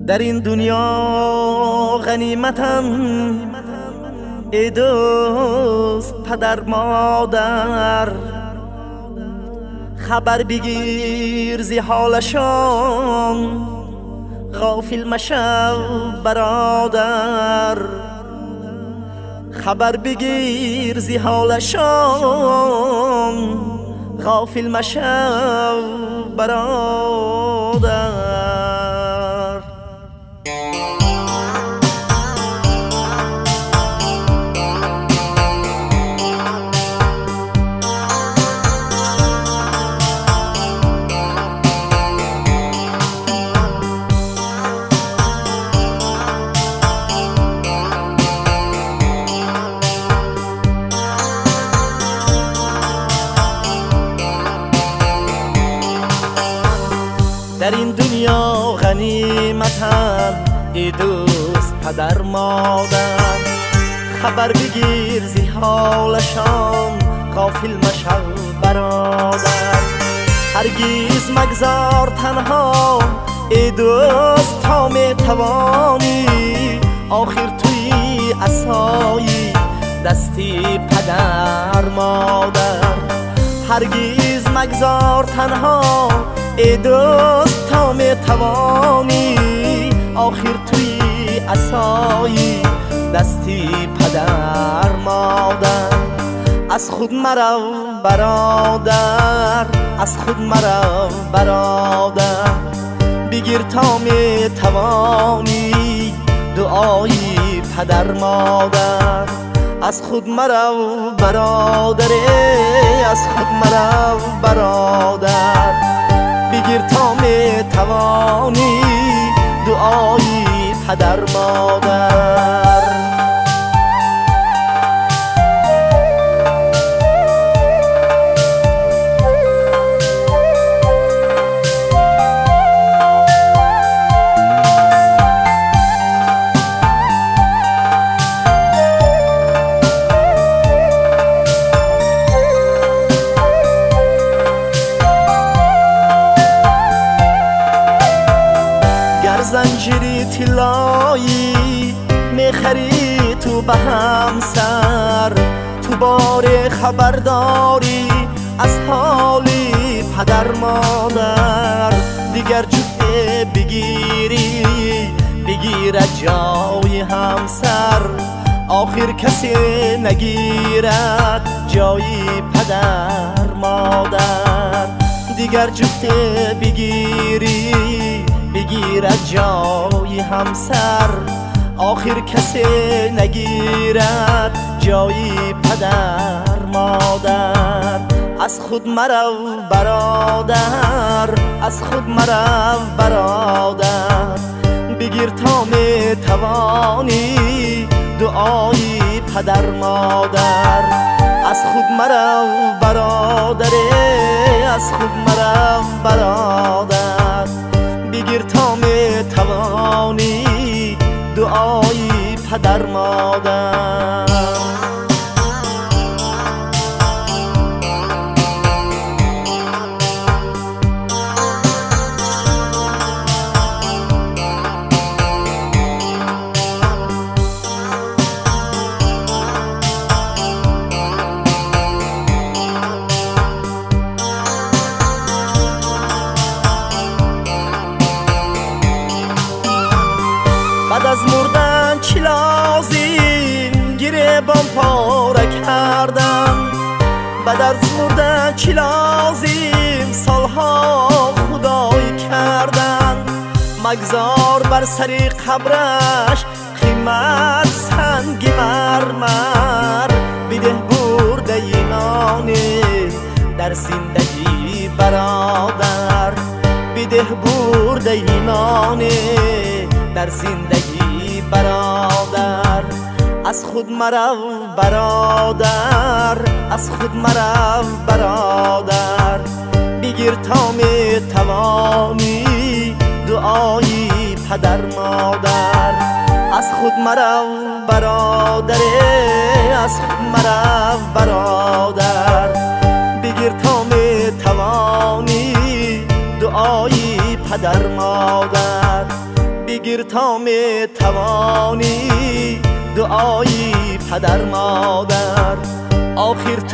дар ин дунё ғаниматам эй дӯст падар модар хабар бигир зи ҳолашон ғофил машав бародар хабар бигир зи ҳолашон ғофил машав бародар. дар ин дунё ғаниматам эй дӯст падар модар хабар бигир зи ҳолашон ғофил машав бародар ҳаргиз магзор танҳо эй дӯст то метавонӣ охир туи асои дасти падар модар ҳаргиз магзор танҳо эй дӯст то метавонӣ охир туи асои дасти падар модар аз худ марав бародар аз худ марав бародар бигир то метавонӣ дуои падар модар аз худ марав бародар аз худ марав бародар бигир то метавонӣ дуои падар модар. زنجیری طلایی میخری تو به همسر تو بار خبرداری از حالی پدر مادر دیگر جفته بگیری بگیرد جای همسر آخر کسی نگیرد جای پدر مادر دیگر جفته بگیری بگیرد جای همسر آخر کسی نگیرد جای پدر مادر از خود مرو برادر از خود مرو برادر بگیر تا میتوانی دعای پدر مادر از خود مرو برادر از خود مرو برادر بگیر تا میتوانی دعای پدر مادر. بعد از مردن چی لازم گریبان پاره کردم بعد از مردن چی لازم سالها خدای کردن مگذار بر سر قبرش قیمت سنگ مرمر بده برده ایمانی در زندگی برادر بده برده ایمانی در زندگی برادر از خود مرو برادر از خود مرو برادر بگیر تا میتوانی دعای پدر مادر از خود مرو برادر از خود مرو برادر بگیر تا میتوانی دعای پدر مادر. Бигир то метавонӣ дуои падар модар. Охир.